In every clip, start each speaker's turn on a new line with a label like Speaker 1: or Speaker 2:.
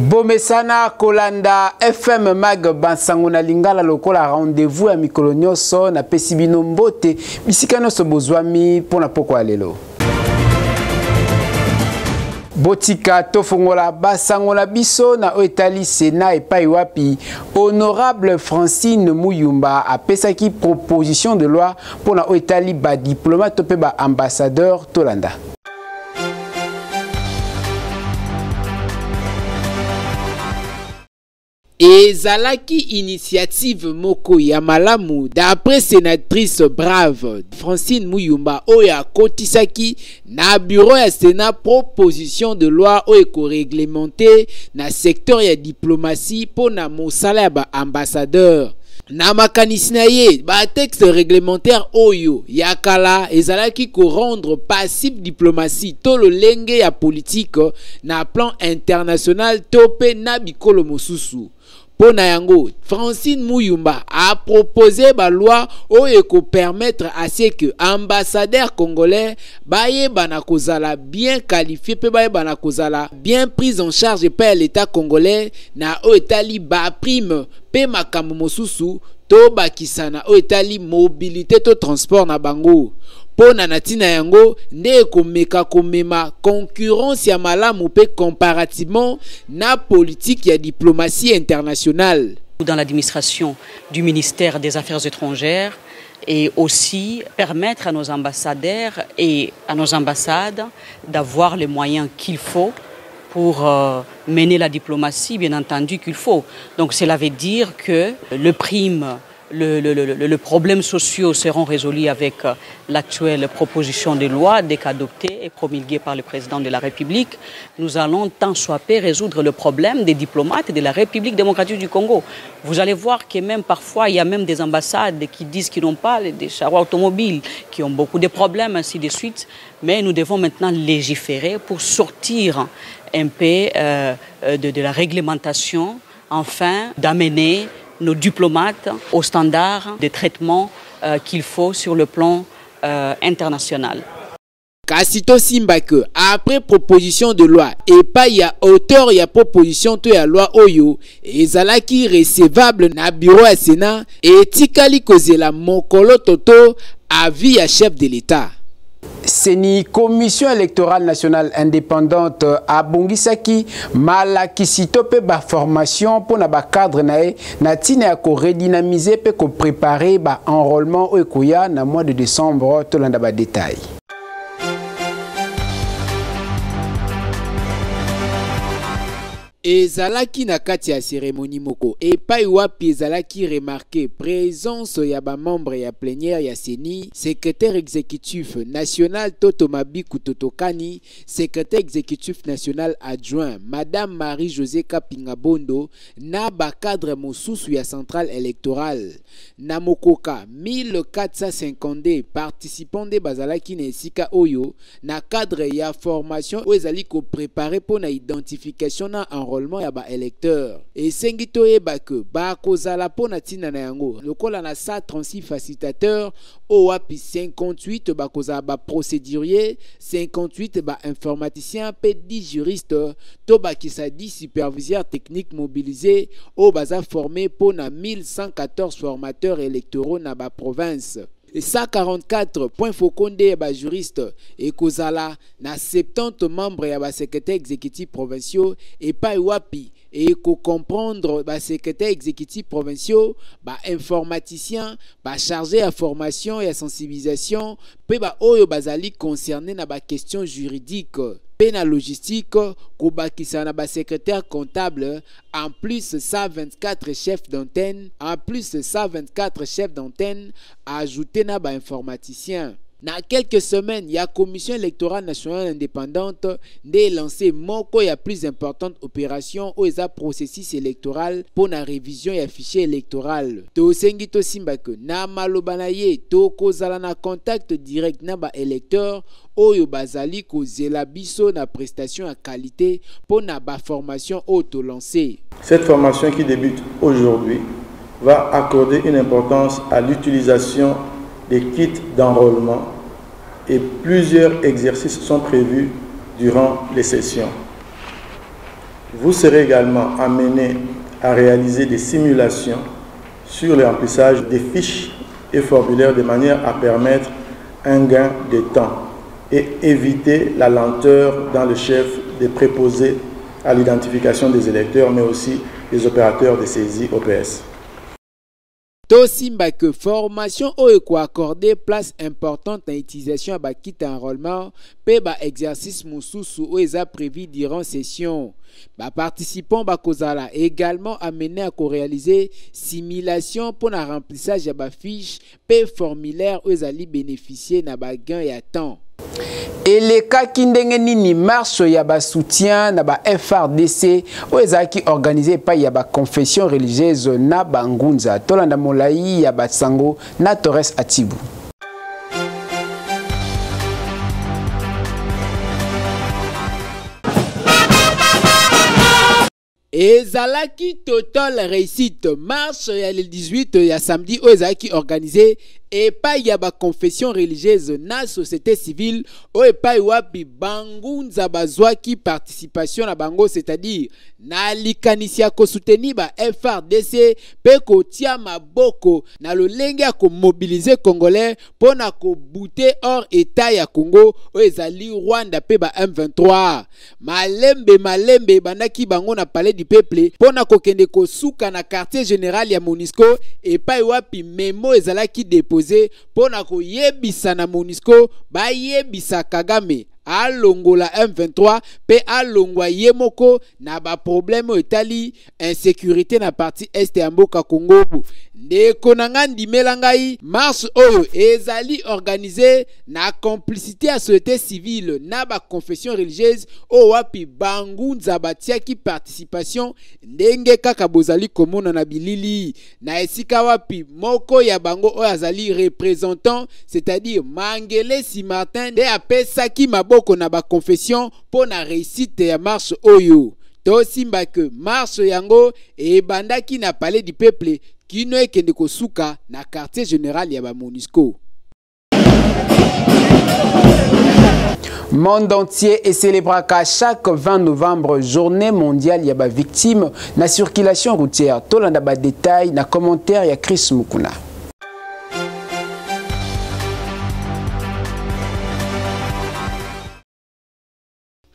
Speaker 1: Bomesana kolanda FM Mag bansango na lingala lokola rendez-vous ya mikolo nyonso. Napesi bino mbote bisika nyonso bozwami mpo na pokwa ya lelo. Botika tofongola basango na biso na oyo etali Sénat, epai wapi honorable Francine Muyumba apesaki proposition de loi mpo na oyo etali badiplomate to mpe baambassadeur. Tolanda. Ezalaki initiative moko ya malamu d'après sénatrice brave Francine Muyumba, oyo akotisaki na bureau ya Sénat proposition de loi oyo ekoréglementer na secteur ya diplomatie mpo na mosala ya baambassadeur. Na makanisi na ye, batexte réglementaire oyo ya kala ezalaki korendre passif diplomatie to lolenge ya politique na plan international to mpe na bikolo mosusu. Mpo na yango, Francine Muyumba a proposé baloi oyo ekopermettre à ce que ambassadeur congolais bayebana kozala bien qualifié mpe bayebana kozala bien prise en charge epai ya l'état congolais na oyo etali baprime mpe makambo mosusu, to bakisa na oyo etali mobilité to transport na bango. Mpo na ntina yango nde ekomeka komema concurrence ya malamu mpe comparativement na politique ya diplomatie internationale.
Speaker 2: Dans l'administration du ministère des Affaires étrangères et aussi permettre à nos ambassadeurs et à nos ambassades d'avoir les moyens qu'il faut pour mener la diplomatie, bien entendu qu'il faut. Donc cela veut dire que le prime, le problèmes sociaux seront résolus avec l'actuelle proposition de loi dès qu'adoptée et promulguée par le président de la République. Nous allons tant soit peu résoudre le problème des diplomates de la République démocratique du Congo. Vous allez voir que même parfois, il y a même des ambassades qui disent qu'ils n'ont pas des charrois automobiles, qui ont beaucoup de problèmes, ainsi de suite. Mais nous devons maintenant légiférer pour sortir un peu de la réglementation, enfin d'amener nos diplomates au standard de traitement qu'il faut sur le plan international.
Speaker 1: Kasi tosimba ke après proposition de loi epai ya auteur ya proposition to ya loi oyo ezalaki recevable na bureau ya Sénat, etikali kozela mokolo toto avis ya chef de l'État. CENI, Commission électorale nationale indépendante, abongisaki malakisi to mpe baformation mpona bacadre na ye na ntina ya koredynamiser mpe kopréparer baenrôlement oyo ekoya na mois de décembre. Tolanda badetail. Ezalaki na kati ya cérémonie moko epai wapi ezalaki remarqué présence ya bamembre ya plénière ya CENI, secrétaire exécutif national Toto Mabiku Totokani, secrétaire exécutif national adjoint madame Marie-Josée Kapinga Bondo na bacadre mosusu ya centrale électorale. Na mokoka 1452 participants nde bazalaki na esika oyo na cadre ya formation oyo ezali kopréparer mpo na identification na enrôlement ya baélecteur. Esengi toyeba ke bakozala mpo na ntina na yango lokola na 136 facilitateur, oyo wapi 58 bakozala baprocédurier, 58 bainformaticien mpe 10 juriste, to bakisa 10 superviseurs techniques mobilisés oyo baza formé mpo na 1114 formateurs électoraux na baprovince. 144 point focaux nde ya bajuriste ekozala na 70 membres ya basecrétaire exécutif provinciaux, epai wapi ekocomprendre basecrétaire exécutif provinciaux, bainformaticien, bachargé ya formation ya sensibilisation mpe baoyo bazali concerné na baquestion juridique mpe na logistique, kobakisa na basecrétaire comptable, en plus 124 chefs d'antenne, en plus 124 chefs d'antenne ajouté na bainformaticien. Na quelques semaines ya Commission électorale nationale indépendante nde lancé moko ya plus importante opération oyo eza processus électoral mpo na révision ya fichier électoral. Tosengi tosimba ke na maloba na ye, tokozala na contact direct na baélecteur oyo bazali kozela biso na prestation ya qualité mpo na baformation oyo tolancé.
Speaker 3: Cette formation qui débute aujourd'hui va accorder une importance à l'utilisation des kits d'enrôlement et plusieurs exercices sont prévus durant les sessions. Vous serez également amené à réaliser des simulations sur le remplissage des fiches et formulaires de manière à permettre un gain de temps et éviter la lenteur dans le chef des préposés à l'identification des électeurs, mais aussi des opérateurs de saisie OPS.
Speaker 1: Tosimba que formation oyo ekoaccorde place importante na utilisation ya ba kits ya enrôlement mpe ba exercices mosusu oyo eza prévu durant session. Ba participants bakozala également amenés à korealiser simulation mpo na remplissage ya ba fiches mpe formulaire oyo ezali bénéficier na ba gains ya temps. Elekaki ndenge nini marche ya ba soutien na ba FRDC oyo ezalaki organise epai ya ba confession religieuse na ba ngunza? Tolanda molai ya basango na Torres Atibu. Ezalaki total réussite marche ya le 18 ya samedi oyo ezalaki organisé epai ya ba confession religieuse na société civile, oyo epai wapi bangunza bazwaki participation na bango, c'est-à-dire na likanisi ya kosoutenir ba FRDC mpe kotia maboko na lolenge ya komobilize congolais mpo na kobute hors état ya Congo oyo ezali Rwanda mpe ba M23. Malembe malembe ebandaki bango na Palais du Peuple mpo na kokende kosuka na quartier général ya MONUSCO, epai wapi memo ezalaki depose mpo na koyebisa na MONUSCO bayebisa Kagame alongola M23 mpe alongwa ye moko na ba problème oyo etali insécurité na partie est ya mboka Congo. Ndeko na nga, ndimela ngai, marche oyo ezali organisé na complicité ya société civile na ba confession religieuse, oyo wapi bangunza batiaki participation ndenge kaka bozali komona na bilili, na esika wapi moko ya bango oyo azali représentant, c'est-à-dire Mangelesi Martin, nde apesaki maboko na ba confession mpo na réussite ya marche oyo. Tosimba ke marche yango ebandaki na Palais du Peuple kino ekende kosuka na quartier général ya ba MONUSCO. Monde entier et célébrera chaque 20 novembre journée mondiale ya ba victime na circulation routière. Tolanda ba détail na commentaire ya Chris Mukuna.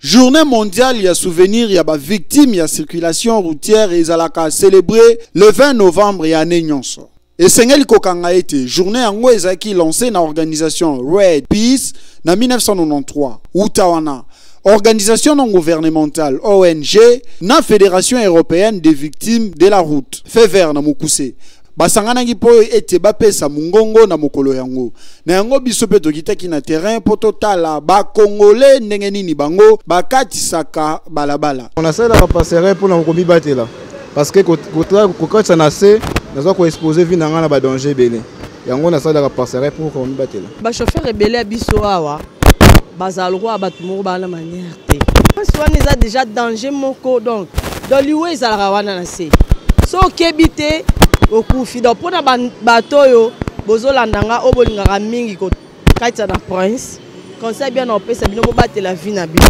Speaker 4: Journée mondiale ya souvenir ya ba victime ya circulation routière ezalaka célébré le 20 novembre ya année nyonso. Esengeli kokanga ete journée yango ezalaki lancé na organisation Red Peace na 1993. Uta wana, organisation non gouvernementale ONG na Fédération européenne des victimes de la route FEVER na mokuse basanganaki mpo ete bapesa mongongo na mokolo yango. Na yango, biso mpe tokitaki na terrain mpo totala bakongole ndenge nini bango bakatisaka balabala.
Speaker 3: Nasalelaka passerelle mpona komibatela, parce que kokatisa na se, naza koexpose vie na ngai na badanger ebele. Yango nasalelaka passerelle mpo komibatela.
Speaker 5: Bachauffeur ebele ya biso awa bazala lokola bato moko baa na manière te. Mpasi wana eza déjà danger moko, donc liwa ezalaka wana na se. So okebi te, okufi. Donc mpona bato oyo bozolanda nga, oyo bolingaka mingi kokatisa na Prince, conseil bien na opesa bino: bobatela vie na bino.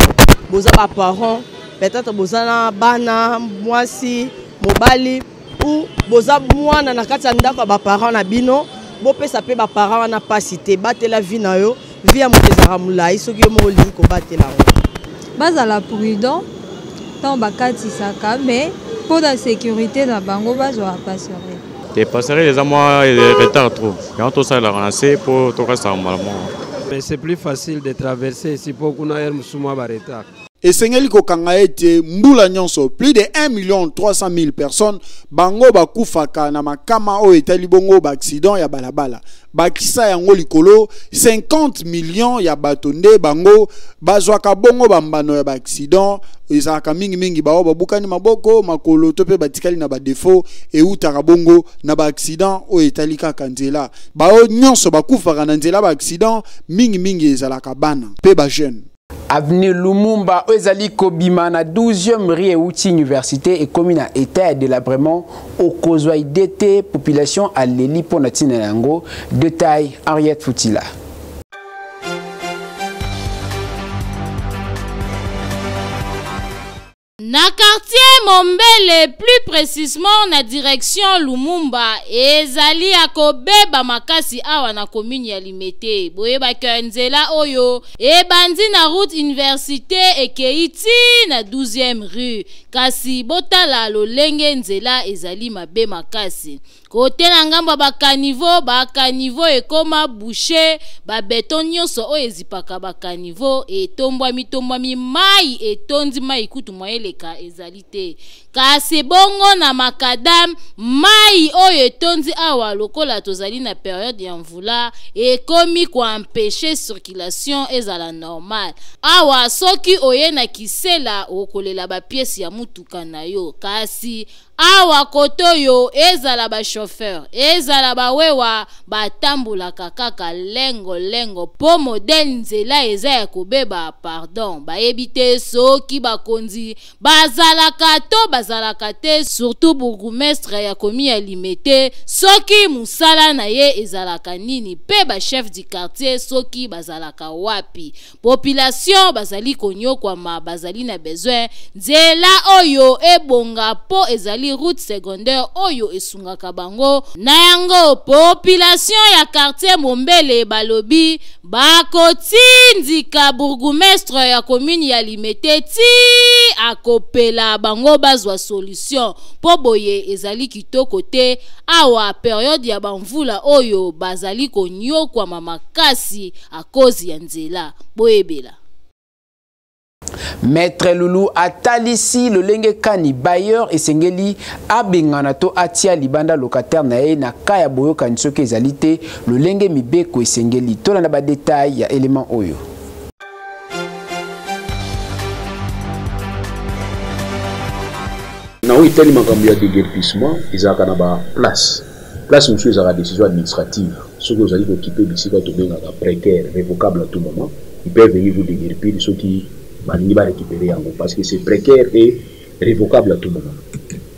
Speaker 5: Boza baparent, peut-être boza na bana mwasi, mobali, ou boza mwana na kati ya ndako ya baparent na bino, bopesa mpe baparent wana mpasi te. Batela vie na yo. Vie ya moto ezalaka molai soki yo moko olingi kobatela yango.
Speaker 6: Bazala prudent ntango bakatisaka, mais mpo na sécurité na bango, bazwaka passerelle.
Speaker 7: Te, passerelle eza mwa retard trop. Yango tosalelaka na se mpo tokasaka mbala moko.
Speaker 8: Mais c'est plus facile de traverser ici mpo kuna heure mosusu mwa baretard.
Speaker 4: Esengeli kokanga ete mbula nyonso, plus de 1 million 300 000 personnes bango bakufaka na makama oyo etali bongo baaccident ya balabala. Bakisa yango likolo, 50 millions ya bato nde bango bazwaka bongo bambano ya baaccident. Ezalaka mingimingi bao babukani maboko, makolo to mpe batikali na badéfaut eutaka bongo na baaccident oyo etali kaka nzela. Bao nyonso bakufaka na nzela baaccident, mingimingi ezalaka bana mpe bajeune.
Speaker 1: Avenue Lumumba oyo ezali kobima na 12e rue, euti université, ekomi na état ya délabrement. Okozwa idée te. Population aleli mpo na ntina yango. Détail, Henriette Futila.
Speaker 9: Na quartier Mombele, plus precisement na direction Lumumba, ezali ya kobeba makasi awa na commune ya Limete. Boyeba ke nzela oyo ebandi na route université ekei ti na 12e rue. Kasi botala lolenge nzela ezali mabe makasi. Kote na ngambo ya ba caniveau, ba caniveau ekoma bouche, ba beton nyonso oyo ezipaka ba caniveau etombwami tombwami, mayi etondi, mayi kutu moyen eleka ezali te. Kasi bongo na macadam, mayi oyo etondi awa lokola tozali na periode ya mvula ekomi ko empecher circulation ezala normal. Awa soki oye na Kisela okolela ba pièces ya mutuka na yo, kasi Awa kotoyo ezala ba chauffeur ezala ba wewa batambolaka kaka lengo lengo po modèle nzela eza ya kobeba pardon bayebi te soki bakonzi bazalaka to bazalaka te surtout bourgoumestre ya komi ya limete soki musala na ye ezalaka nini pe ba chef du quartier soki bazalaka wapi Population bazali konyokwama, bazali na besoin nzela oyo ebonga po ezali route secondaire oyo esungaka bango. Na yango population ya quartier Mombele balobi bakotindika bourgoumestre ya commune ya Limete ti akopela bango bazwa solution po boye ezali kitoko te awa periode ya ba mvula oyo bazali konyokwama makasi à cause ya nzela. Boyebela.
Speaker 1: Maître Lulu atalisi lolenge kani bailleur esengeli abengana to atia libanda locataire na ye na cas ya boyokani soki ezali te lolenge mibeko esengeli. Tolanda ba détails ya élément oyo.
Speaker 10: Na oyo etali makambo ya déguerpissement ezalaka na ba place place mosusu ezalaka décision administrative. Soki ozali kokipe bisika tobengaka précaire, révocable à tout moment, ils peuvent venir vous déguerpir soki balingi ba récupérer yango parce que c'est précaire et révocable à tout moment.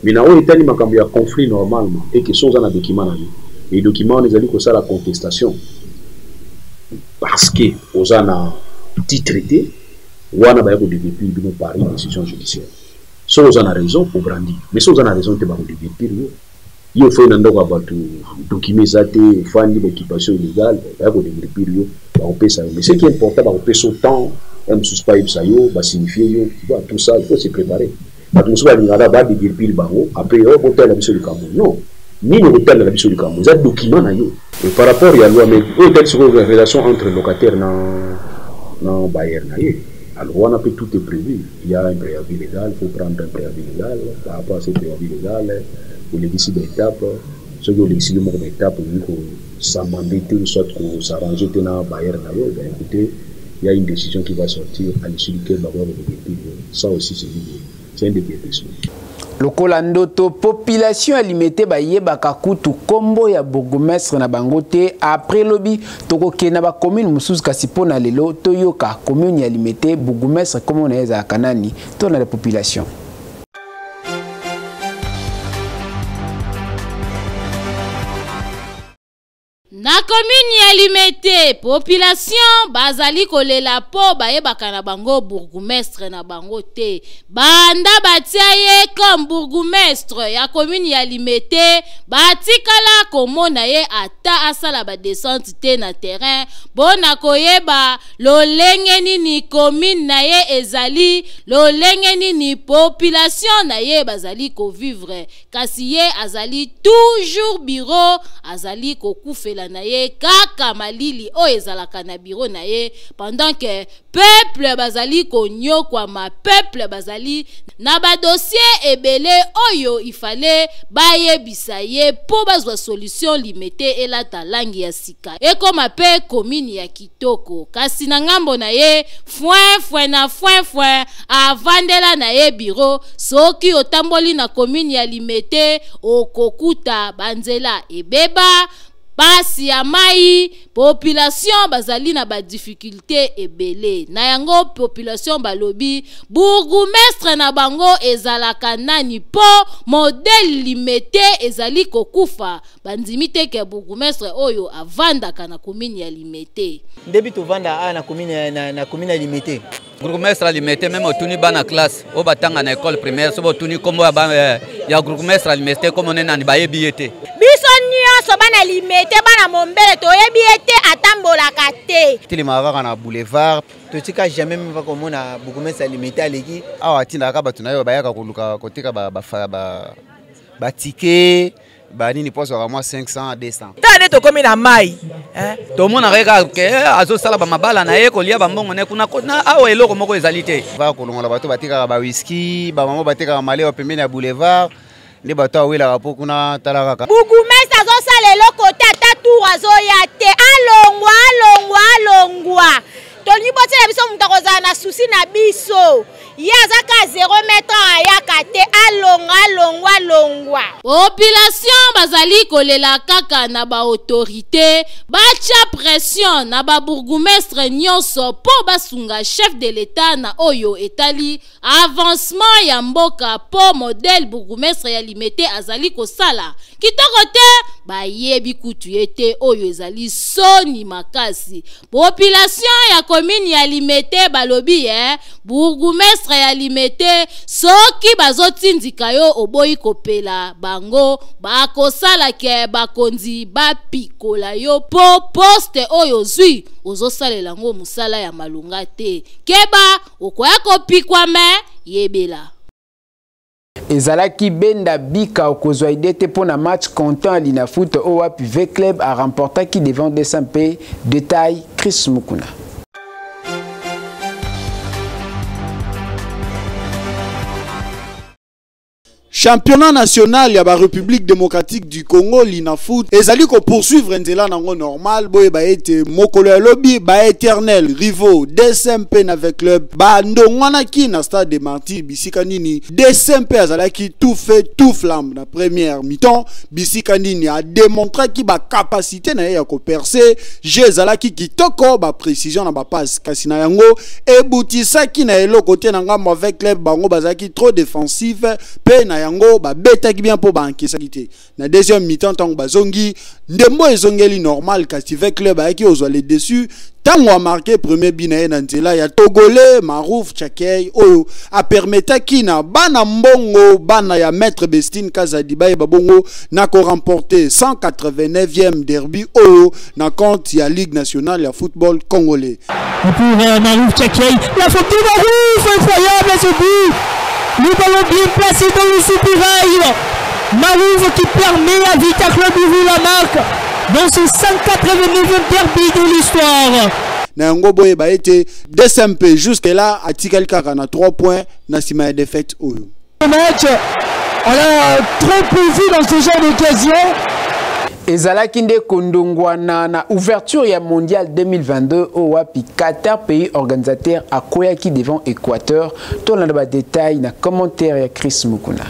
Speaker 10: Mais na oyo etali makambo ya conflit normalement et que soki oza na document na yo et document wana ezali kosala contestation parce que oza na titre te, wana baya kodéguerpir bino par une décision judiciaire. Soki oza na raison obrandi, mais soki oza na raison te bakodéguerpir yo. Yo ofandi na ndako ya bato, document eza te, ofandi ba occupation illégale, baya kodéguerpir yo, bakopesa yo. Mais ce qui est important, bakopesa yo temps ya mosusu bayebisa yo, basignifie yo, tu vois, tout ça il faut se préparer. Bato mosusu balingaka badéguerpir bango après oyo botalela biso likambo. Non, nini okotalela biso likambo, eza document na yo. Et par rapport ya loi, mais oyo etali sikoyo relation entre locataire na bailleur na ye, alors wana mpe tout est prévu. Il y a un préavis légal, il faut prendre un préavis légal. Par rapport à ce préavis légal, olekisi baétape. Soki olekisi yo moko baétape, okoki kosamande te soit kosarrange te na bailleur na yo, ben écoutez, il y a une décision qui va sortir à l'issue duquel bakoya kodéguerpir yo. Ça aussi c'est un déguerpissement.
Speaker 1: Lokola ndoto population ya Limete bayebaka kutu kombo ya bourgmestre na bango te. Après lobi tokokende na ba commune mosusu, kasi mpo na lelo toyoka commune ya Limete bourgmestre kombo na ye ezalaka nani, to na la population.
Speaker 9: Na commune ya Limete, population bazali kolela po bayebaka na bango bourgmestre na bango te. Banda batia ye comme bourgmestre ya commune ya Limete, batikala komona ye ata asala ba descente te na terrain bona koyeba lolenge nini commune na ye ezali, lolenge nini population na ye bazali kovivre. Kasi ye azali toujours bureau, azali kokufela na ye kaka malili oyo ezalaka na bureau na ye, pendant que peuple bazali konyokwama, peuple bazali na ba dossier ebele oyo ifale bayebisa ye po bazwa solution. Limete elata langi ya sika, ekoma pe commune ya kitoko. Kasi na ngambo na ye foin foin na foin foin, avandela na ye bureau. Soki otamboli na commune ya Limete okokuta banzela ebeba, Pasi ya mayi, population bazali na ba difficultes ebele. Na yango population balobi bourgoumestre na bango ezalaka nani po modèle Limete ezali kokufa. Bandimi te ke bourgoumestre oyo avandaka na commune ya Limete.
Speaker 11: Ndebi tovanda awa na commune na, na commune ya Limete.
Speaker 12: Bourgmestre ya Limete meme otuni bana classe oyo batanga na école primaire soki otuni nkombo ya, eh, ya bourgmestre ya Limete nkombo ne nani bayebi ye te.
Speaker 13: Biso nyonso bana Limete bana Mombele toyebi ye te, atambolaka te.
Speaker 14: Telemaka kaka na boulevard.
Speaker 11: Totika jamais meme komona bourgmestre ya Limete aleki.
Speaker 14: Awa atindaka bato na ye bayaka koluka koteka ba, ba, ba, ba, ba ticket banini mpo azwaka mwa 500 200
Speaker 15: tala nde tokomi na mai
Speaker 12: tomonaka ye kaka ke azosala bamabala na ye kolia bambongo na ye kuna na awa eloko moko ezali te
Speaker 14: va kolongola bato batekaka bawiski bamama batekaka malewa pembeni ya boulevard nde bato awelaka mpo kuna tala kaka
Speaker 13: bourgmestre azosala eloko te ata tour azoya te alongwa alongwa alongwa tolingi botiela biso moto akozala na susi na biso ye aza ka 0 mètre ayaka te alonga alongwa alongwa.
Speaker 9: Population bazali kolela kaka na ba autorite batia pression na ba bourgoumestre nyonso mpo basunga chef de l'etat na oyo etali avancement ya mboka mpo modèle bourgoumestre ya Limete azali kosala kitoko te bayebi kutu ye te oyo ezali soni makasi. Population ya commune ya Limete balobi eh, bourgoumestre ya Limete soki bazotindika yo oboyi kopela bango bakosala ke bakonzi bapikola yo po poste oyo ozwi ozosalela yango mosala ya malonga te. Keba okoya kopikwa me yebela.
Speaker 1: Ezalaki benda bika okozwa idée te mpo na match comptant ya Linafoot oyo wapi V-Club a remportaki devant DSMP. Detail Chris Mukuna.
Speaker 4: Championnat national ya ba République démocratique du Congo Linafoot ezali ko poursuivre nzela nango normal boyeba ete mokolo ya lobi ba éternel rivaux DSMP na V-Club ba ndongwanaki na stade des Martyrs bisika nini DSMP azalaki tout fait tout flamme na première mi-temps bisika nini a démontraki ba capacité na ye ya ko percer jeu ezalaki kitoko ba précision na ba passe kasi na yango ebutisaki na eloko te na ngambo avec club bango bazalaki trop défensive pe na yango babetaki bien mpo bankesaki te na deuxième mi-temps ntango bazongi ndembo ezongeli normal kasi V club ayaki kozwa le dessus ntango amarke premier but na ye na nzela ya togolais Marouf Chakey oyo apermetaki na bana mbongo bana ya maître Bestine Kazadi bayeba bongo na koremporte 189e derby oyo na compte ya Ligue nationale ya football congolais.
Speaker 16: Et pour Marouf Chakey, la faute de Marouf, incroyable ce but. Le ballon bien placé dans le soupirail. Marouf qui permet à Vita Club d'ouvrir la marque dans ce 189e derby de l'histoire.
Speaker 4: Na yango boyeba ete DSMP jusque là atikali kaka na 3 points na nsima ya défaite oyo.
Speaker 16: Match, on a trop peu vu dans ce genre d'occasion.
Speaker 1: Ezalaki nde kondongwana na ouverture ya mondial 2022 oyo wapi Qatar pays organisateur akweyaki devant Équateur. Tolanda ba détail na commentaire ya Chris Mukuna.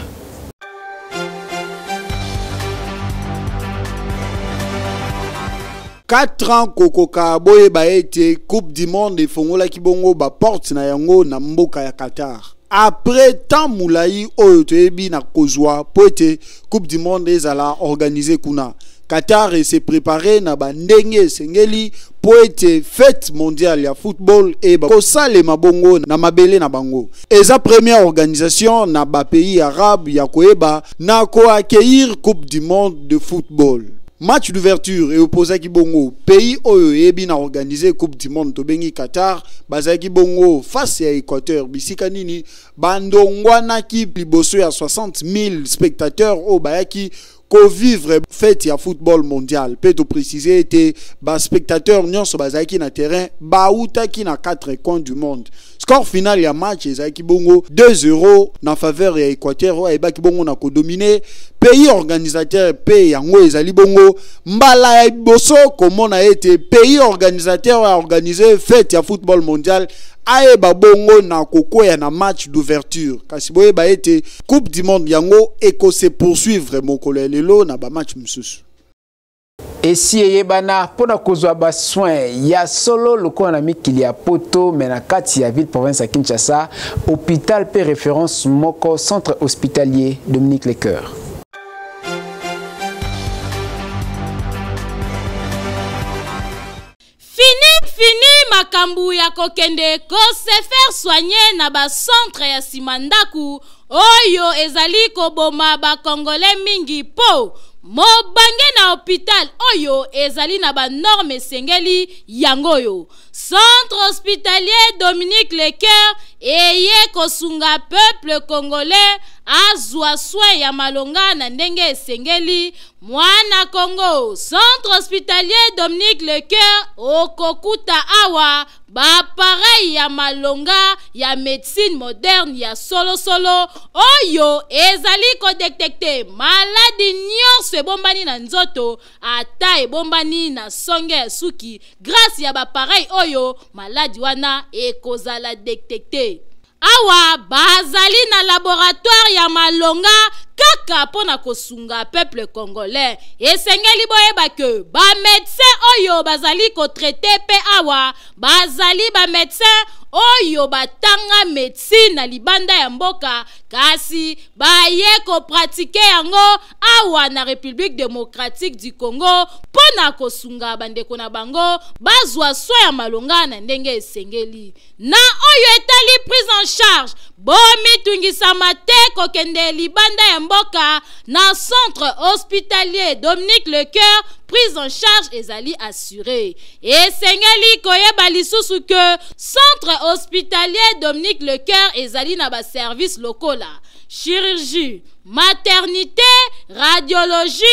Speaker 4: 4 ans kokoka boyeba ete Coupe du monde efongolaki bongo ba porte na yango na mboka ya Qatar. Après temps mulayi oyo toyebi na kozwa po ete Coupe du monde ezala organiser kuna. Qatar se préparer na ba ndenge esengeli po ete fête mondiale ya football e kosalema bongo na mabele na bango. Eza première organisation na ba pays arabes ya koyeba na ko accueillir Coupe du monde de football. Match d'ouverture e opposaki bongo pays oyo eyebi na organiser Coupe du monde tobengi Qatar bazalaki bongo face ya Équateur bisika nini bandongwanaki liboso ya 60 000 spectateurs oyo bayaki kovivre fête ya football mondial. Pe to préciser ete ba spectateurs nyonso bazalaki na terrain bautaki na 4 coins du monde. Score final ya match ezalaki bongo 2-0 na faveur ya Équateur oyo ayebaki bongo na kodominer pays organisateur. Pe yango ezali bongo mbala ya liboso komona ete pays organisateur oyo aorganiser fête ya football mondial ayeba bongo na kokwea na match d'ouverture. Kasi boyeba ete Coupe du monde yango ekose poursuivre mokolo ya lelo na ba match mosusu.
Speaker 1: Esi eyebana mpo na kozwa basoin ya solo lokola na mikili ya poto, me na kati ya ville province ya Kinshasa, hôpital mpe référence moko, centre hospitalier Dominique Lecoeur.
Speaker 9: Fini fini makambo ya kokende ko se faire soigner na ba centre ya sima ndaku oyo ezali koboma ba congolais mingi po mobange na hopital oyo ezali na ba norme esengeli yango oyo centre hospitalier Dominique Lecoeur eye kosunga peuple congolais azwa soin ya malonga na ndenge esengeli. Mwana Congo, centre hospitalier Dominique Lecoeur okokuta awa ba appareil ya malonga ya médecine moderne ya solosolo oyo ezali kodetecte maladi nyonso ebombani na nzoto, ata ebombani na songe ya suki. Grâce ya ba appareil oyo maladi wana ekozala detecte. Awa bazali na laboratoire ya malonga kaka mpo na kosunga peuple congolais. Esengeli boyeba ke ba médecin oyo bazali kotraite mpe awa bazali ba médecin oyo batanga médecine na libanda ya mboka, kasi baye kopratike yango awa na République démocratique du Congo mpo na kosunga bandeko na bango bazwa soin ya malonga na ndenge esengeli. Na oyo etali prise en charge, bomitungisama te kokende libanda ya mboka na centre hospitalier Dominique Lecoeur, prise en charge ezali assurée. Esengeli koyeba lisusu ke centre hospitalier Dominique Lecoeur ezali na ba service lokola chirurgie, maternité, radiologie,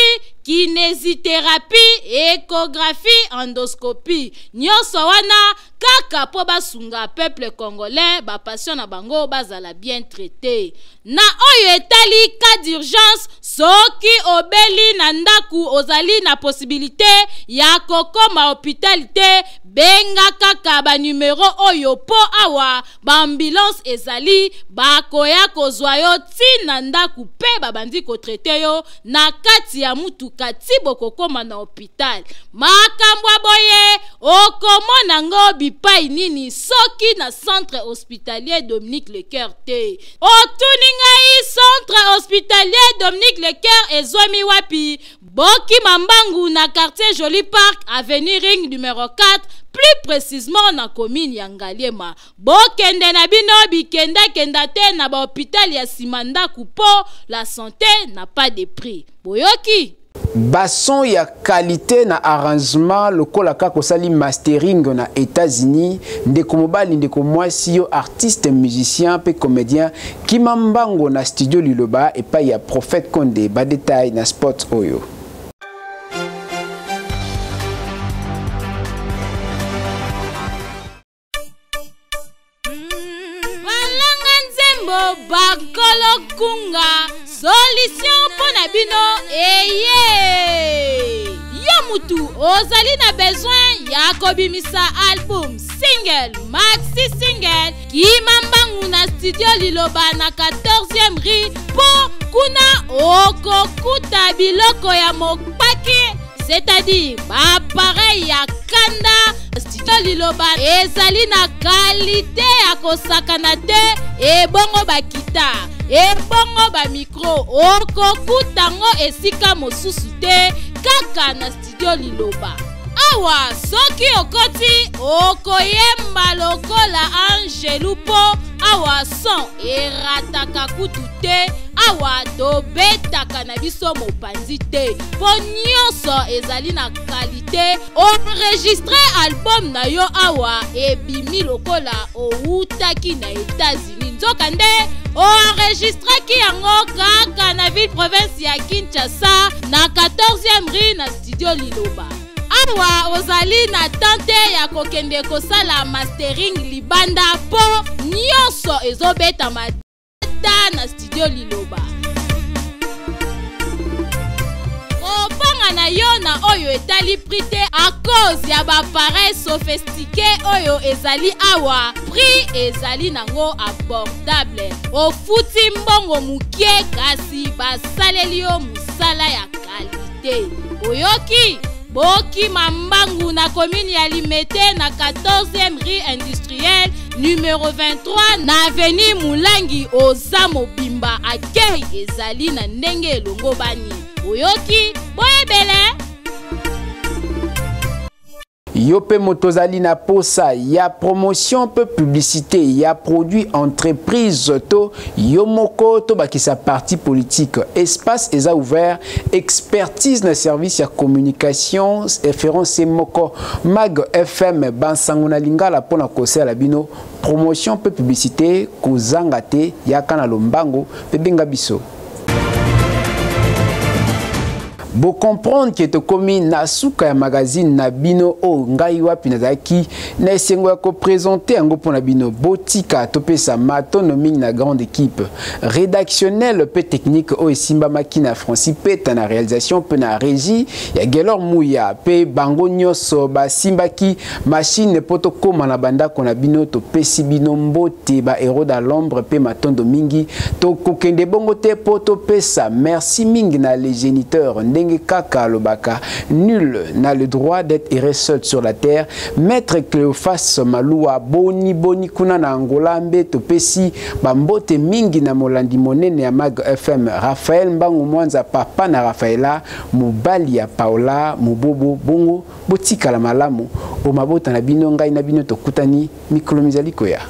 Speaker 9: kinésithérapie, échographie, endoscopie. Nyonso wana kaka po basunga peuple congolais, ba patient na bango bazala bien traité. Na oyo etali cas d'urgence, soki obeli na ndaku ozali na possibilité ya kokoma hôpital te, benga kaka ba numero oyo po awa ba ambulance ezali bakoya kozwa yo ti na ndaku pe babandi kotraite yo na kati ya mutuka ti bokokoma na hôpital. Makambo ya boye okomona ngo bipai nini soki na centre hospitalier Dominique Lecoeur te. Otuni ngai centre hospitalier Dominique Lecoeur ezwami wapi? Bokima mbangu na quartier Joli Park, avenue Ring numéro 4, plus précisément na commune ya Ngaliema. Bokende na bino bikenda-kenda te na ba hôpital ya sima ndaku po la santé n'a pas de prix. Boyoki?
Speaker 1: Basson ya qualité na arrangement lokola kaka osali mastering na États-Unis, ndeko mobali ndeko mwasi yo artiste musicien pe comédien kima mbango na studio Liloba epai ya Prophète Konde. Ba détail na spot oyo.
Speaker 9: Balanga nzembo bakolo kunga solution mpo na bino eye. Yo mutu ozali na besoin ya kobimisa album, single, maxi single, kima mbangu na studio Liloba na 14e rue po kuna okokuta biloko ya mopaki, c'est-à-dire ba appareil ya kanda. Studio Liloba ezali na qualité ya kosakana te, ebongo ba guitare, ebongo ba micro, okokuta ngo esika mosusu te kaka na studio Liloba. Awa soki okoti okoyemba lokola angelu po awa son erataka kutu te, awa tobetaka na biso mopanzi te po nyonso ezali na qualité. Enregistre album na yo awa ebimi lokola owutaki na États-Unis, nzoka nde oenregistraki yango kaka na ville province ya Kinshasa na 14e rue na studio Liloba. Awa ozali na tante ya kokende kosala mastering libanda po nyonso ezobetama na studio Liloba. Kobanga na yo na oyo etali prix te à cause ya ba appareil sophistiqué oyo ezali awa, prix ezali nango abordable. Ofuti mbongo mokie kasi basaleli yo mosala ya qualité. Oyoki? Bokima mbangu na commune ya Limete na 14e rue industrielle numero 23 na avenue Mulangi. Oza mobimba, accueil ezali na ndenge elongobani. Oyoki boyebele.
Speaker 1: Yo mpe moto ozali na posa ya promotion mpe publicité ya produit, entreprise to yo moko to bakisa parti politique, espace eza ouvert. Expertise na service ya communication, référence moko Mag FM Bansango na Lingala mpona kosala bino promotion mpe publicité. Kozanga te, yaka na lombango mpe benga biso. Bocomprendre ke tokomi na suka ya magazine na bino oyo ngai wapi nazalaki na esengo ya koprésenter yango mpo na bino. Botika topesa matono mingi na grande équipe rédactionnelle mpe technique oyo esimbamaki na Francis Peta na réalisation mpe na régie ya Gelor Muya, mpe bango nyonso basimbaki machine mpo tokóma na bandako na bino. Topesi bino mbote, bahéros dans l'ombre, mpe matondo mingi. Tokokende bongo te mpo topesa merci mingi na les géniteurs. Ndenge kaka alobaka, nul n'a le droit d'être erré seul sur la terre, maître Cléophas Malua, boni boni kuna na Angola. Mbe topesi bambote mingi na molandi monene ya Mag FM, Raphaël Mbangu Mwanza, papa na Rafaela, mobali ya Paola Mobobo. Bongo botikala malamu o mabota na bino. Ngai na bino tokutani mikolo mizali koya.